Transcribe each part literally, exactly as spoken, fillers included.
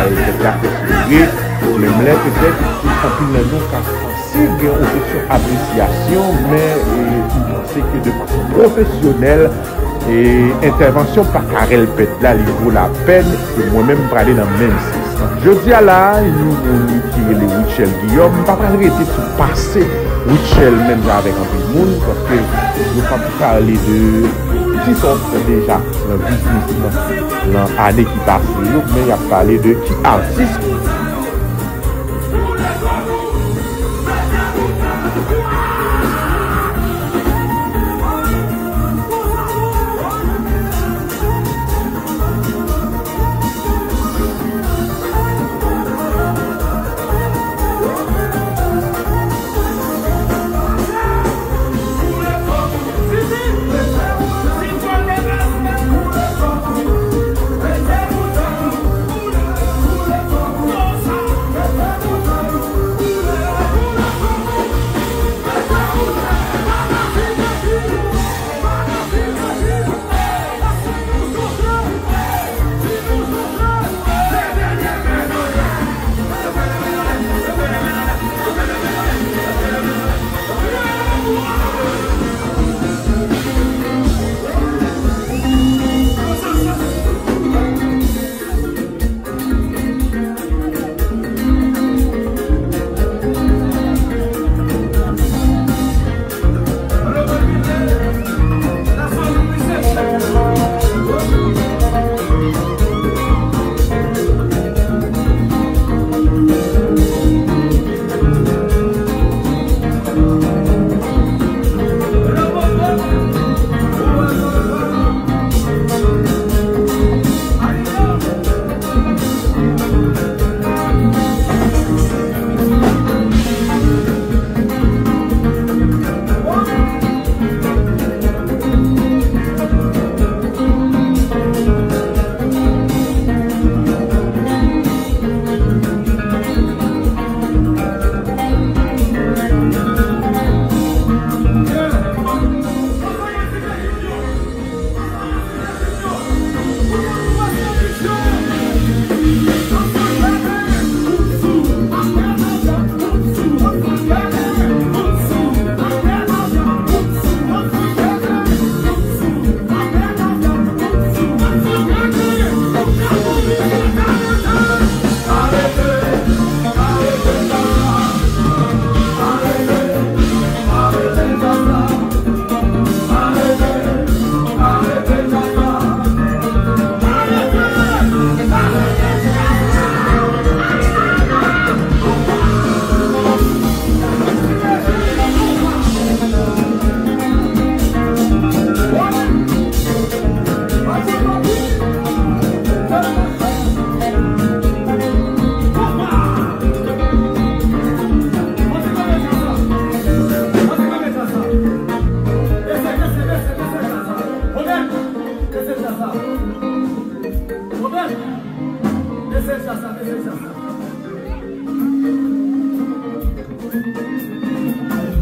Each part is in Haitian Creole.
Pèp la fè selebri, menm lè petèt anpil nan nou ka panse gen yon kesyon apresyasyon, men, e, m panse ke de fason pwofesyonèl, e, entèvansyon pa ka rèl pèt la, li vo lapèn, e mwen menm m prale nan menm sans. Jodi a la, yon moun ki rele Rutshelle Guillaume, m pa pral rete sou pase Rutshelle menm jan avèk anpil moun, paske nou p ap pale de ki sa w fè deja nan biznis lan, nan ane ki pase yo, men y ap pale de ki atis.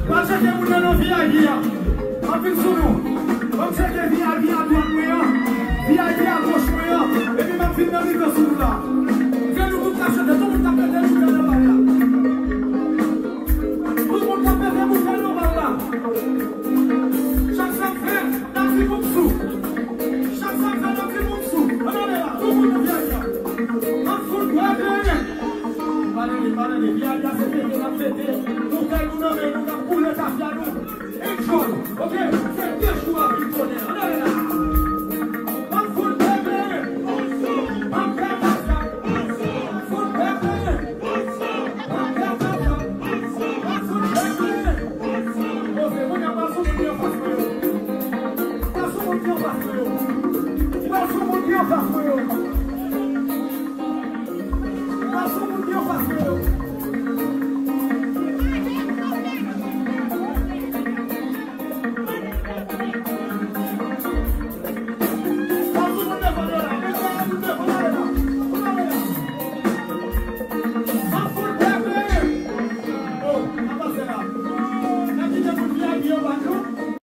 Pral tcheke moun nan nan V I P a. M ap vin sou nou. Ban m tcheke V I P a dwat mwen an, V I P a goch mwen an, epi m ap vin nan rive sou nou la. Ke nou tout ka chante, tout moun k ap mete nou nan bal la. Tout moun k ap mete nou nan bal la. Chak sa k fè, n ap di pou m sou. Chak sa k fè, n ap di pou m sou. Ann ale la, tout moun nan V I P a. N ap fout bwè veye. Pa tande, pa tande. V I P a se fete, n ap fete. Boutèy nou nan men nou, n ap boule tafya nou. Enjoy, ok?